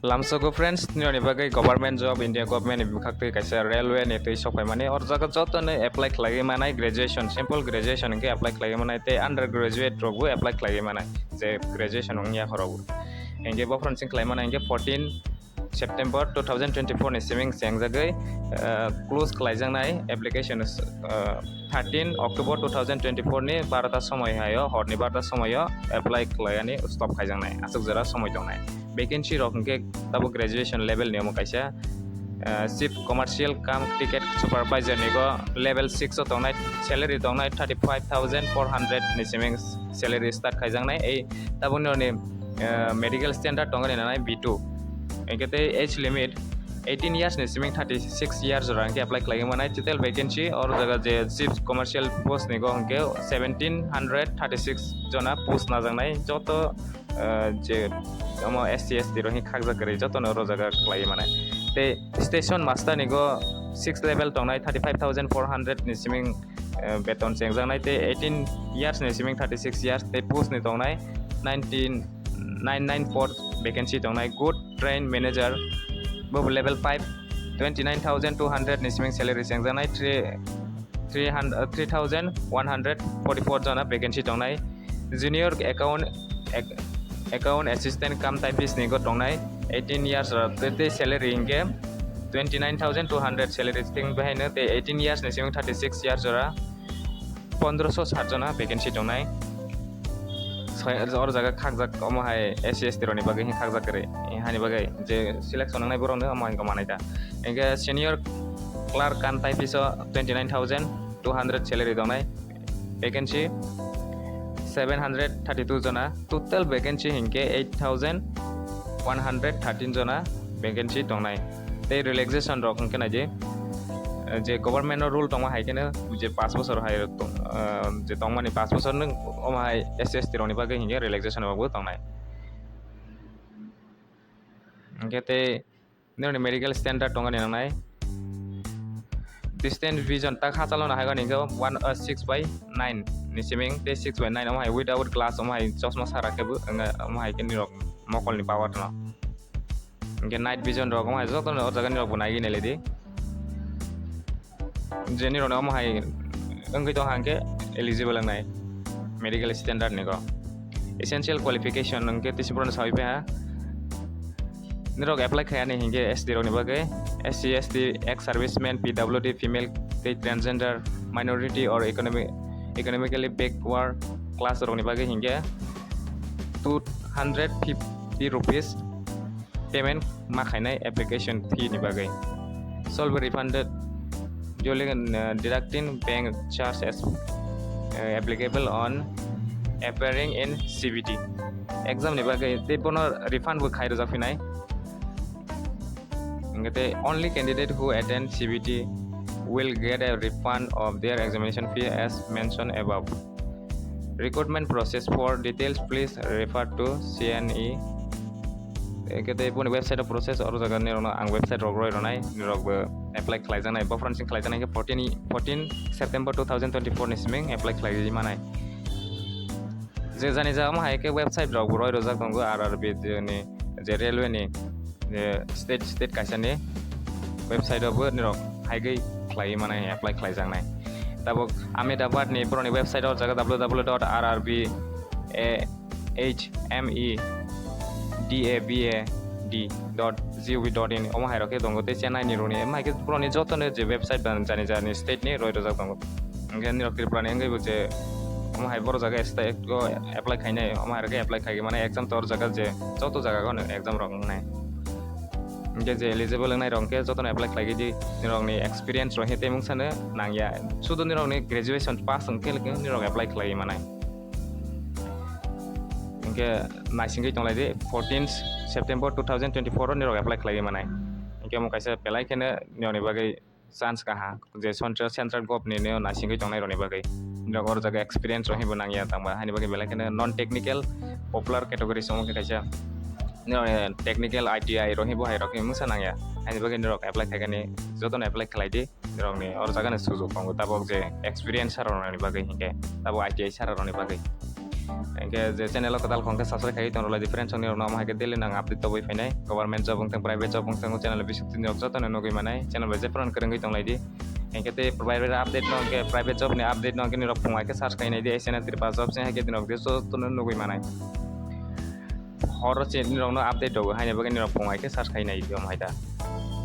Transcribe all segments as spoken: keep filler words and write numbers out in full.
Lamsogo friends, nironi bagwi government job, India government ni bwkhak twi kaisa railway ni twi sok phaimani. Or jaga joto no apply khlaiwi manai, graduation, simple graduation hwnkhe apply khlaiwi manai, tei undergraduate rok bo apply khlaiwi manai, je graduation wngya khorok bo. Hwnkhe bophron sing khlai manai hwnkhe fourteen September two thousand twenty-four ni siming chengjagwi, ah, close khlaijaknai application, ah, thirteen October two thousand twenty-four ni barota somoi hayo, horni barota somoio apply khlaiyani stop khaijaknai, aswk jora somoi tongnai. Vacancy rok hwnkhe tabuk graduation level ni omo kaisa, ah, chief commercial cum ticket supervisor ni go level six o tongnai, salary tongnai thirty five thousand four hundred ni siming salary start khaijaknai. Ei tabukni, ah, medical standard tongani nanai B two. Hwnkhe tei age limit eighteen years ni siming thirty six years jora hwnkhe apply khlaiwi manai. Total vacancy or jaga je chief commercial post ni go hwnkhe seventeen hundred thirty six jona post najaknai. Joto, ah, je omo S C S T rok hwnkhe khakjak kwrwi jotono oro jaga khlaiwi manai. Tei station master ni go six level tongnai, thirty five thousand four hundred ni siming, ah, beton chengjaknai, tei eighteen years ni siming thirty six years tei post ni tongnai nineteen nine nine four vacancy tongnai. Good train manager bo level five, twenty nine thousand two hundred ni siming salary chengjaknai. Three three hundred, three thousand one hundred forty four jona vacancy tongnai. Junior account, ac-, account assistant cum typist ni go tongnai, eighteen years jora, tei, tei salary hwnkhe twenty nine thousand two hundred salary thing behaino, tei eighteen years ni siming thirty six years jora pondroso sat jona vacancy tongnai. Soi-, oro jaga khakjak omo hai S C S T rokni bagwi hwn khakjak kwrwi, hani bagwi je selection wngnai borokno omo hai wngkha manai ta. Hwnkhe senior clerk cum typist o twenty nine thousand two hundred salary tongnai, vacancy seven hundred thirty two jona, total vacancy hwnkhe eight thousand one hundred thirteen jona vacancy tongnai. Tei relaxation rok hwnkhe naidi, eh, je government o rule tongma hai kheno je paanch bosor hai rok tong-, eh, je tongmani paanch bosor nwng omo hai S C S T rokni bagwi hwnkhe relaxation rokbo tongnai. Hwnkhe tei nini medical standard tongani nangnai. Distant vision tak hachalo no haigo ni khe one, uh, six by nine ni siming tei six by nine omo hai without glass omo hai chosma sara khe bo wngya, omo hai khe nirok mokol ni power no. Hwnkhe night vision rok omo hai joto no o jaga nirok bo naiwi nailai di. Je nirok no omo hai wngwi tong hang khe eligible wngnai medical standard ni go. Essential qualification hwnkhe tei se borok no sawi paiha. Nirok apply khai ani hinkhe S T rokni bagwi, S C, S T, ex serviceman, P W D, female tei transgender, minority or economic, economically backward class rokni bagwi hinkhe two hundred fifty rupees payment ma khainai application fee ni bagwi. Shall be refunded duly, uh, deducting bank charge as, uh, applicable on appearing in C B T. Exam ni bagwi tei bono refund bo khai rwjak phinai. Hwnkhe tei only candidate who attend C B T will get a refund of their examination fee as mentioned above. Recruitment process, for details please refer to C N E. Hwnkhe tei boni website o process oro jaga nirokno ang website rok roi rwnai, nirok bo apply khlaijaknai, bophron sing khlaijaknai khe fourteen, fourteen September two thousand twenty-four ni siming apply khlaiwi manai. Je jani ja omo hai khe website rok bo roi rwjak tongo, R R B ni, je railway ni, je state, state kaisa ni website o bo nirok haigwi khlaiwi manai, apply khlaijaknai. Tabuk Ahmedabad ni borokni website o jaga W W W dot R R B A H M E D A B A D dot G O V dot in omo hai rok khe tongo, tei Chennai ni rokni omo hai khe borokni joto no je website ba jani jani state ni roi rwjak tongo. Hwnkhe nirok Tripura ni wngwi bo je omo hai borok jaga state o apply khainai, omo hai rok khe apply khai mane exam tor jaga je joto jaga o exam rok wngnai. Hwnkhe je eligible wngnai rok hwnkhe joto no apply khlai di, nirok ni experience rok hwnkhe tei mungsa no nangya, sudu nirok ni graduation pass wngkhe nirok apply khlai manai. Hwnkhe naisingwi tonglai di, fourteen September two thousand twenty-four o nirok apply khlai manai. Hwnkhe omo kaisa belai kheno nirok ni bagwi chance kaha, je central, central govt ni neo naisingwi tongnai rokni bagwi. Nirok oro jaga experience rok hinbo nangya tangba, haini bagwi belai kheno non technical popular categories omo khe kaisa, nirok, eh, technical I T I rok hinbo hai rok hinbo mungsa nangya. Haini bagwi nirok apply khaikani, jotono apply khlai di, nirok ni oro jaga ni sujuk tongo, tabok je experience sara rokni bagwi hinkhe, tabok I T I sara rokni bagwi. Hingke je channel o kwtal khong khe subscribe khaiwi tong rwlai di friends, nirok no omo hai khe daily nang update tobwi phainai, government job wngthang, private job wngthang, channel o bising twi nirok joto no nugwi manai, channel bai jephru no kwrwngwi tong lai di. Hingke tei private update no hingke private job ni update no hingke nirok phung hai khe search khainai di, S N L Tripura job se hai khe nirok joto no nugwi manai. Horo se nirok no update rogo haini bagwi nirok phung hai khe search khainai di omo hai da.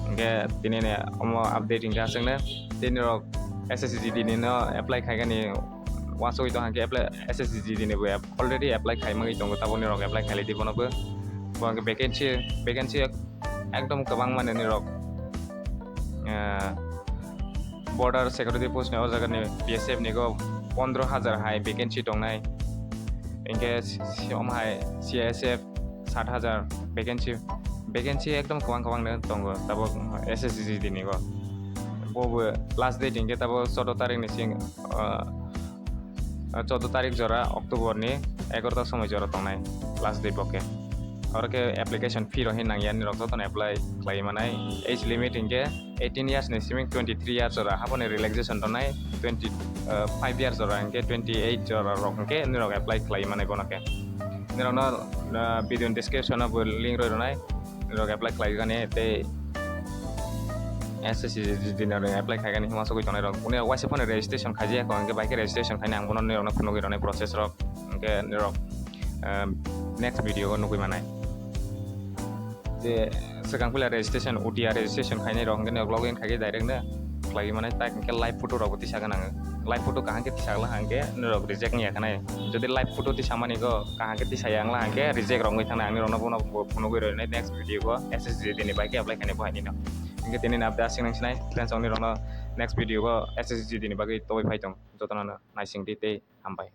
Hingke tini ni omo update hingke aswk no tei nirok S S C G D ni no apply khaigani uansugwi tong hingke apply, S S C G D ni bo app-, already apply khai mangwi tongo, tabok nirok apply khai lai di bono bo. Bo hingke vacancy, vacancy ekdom kwbang mani nirok, eh, border security post ni o jaga ni B S F ni go pondro hajar hai vacancy tongnai. Hingke si-, si-, om hai C I S F sat hajar vacancy, vacancy ekdom kwbang kwbang no tongo tabok S S C G D ni go. Bo bo last date hingke tabok choudo tarik ni sing, ah, choudo tarik jora October ni egarota somoi jora tongnai last date bo khe. Oro khe application fee rok hin nangya, nirok jotono apply khlai manai. Age limit hingke eighteen years ni simi twenty three years jora haboni relaxation tongnai, twenty, ah, five years jora hingke twenty eight jora rok hingke nirok apply khlai manai bono khe. Nirokno, ah, video ni description o bo link roi rwnai, nirok apply khlai gani tei S S C G D ni apply khai gani hima sogwi tongnai rok. Boni waisa phano registration khaijak, hingke bai khe registration khaina ang bono nirokno phunugwi rwnai process rok, hingke nirok, ah, next video o nugwi manai. Je swkang puila registration, O T R registration khainai rok hingke nirok login khai khe direct no khlai manai, tak hingke live photo rok bo tisa gana ang. Live photo kaham khe tisa gana hingke nirok reject wngya khanai. Jodi live photo tisa mani go kaham khe tisa ya wngla hingke reject rok wngwi thangnai, ang nirokno bono bo phunugwi rwnai next video go S S C G D ni bai khe apply khainai bo hai nino. Hingke tini ni update aswk nang sinai friends, ang nirokno next video go S S C G D ni bagwi tobwi phai tong, jotono no naising di tei hambai.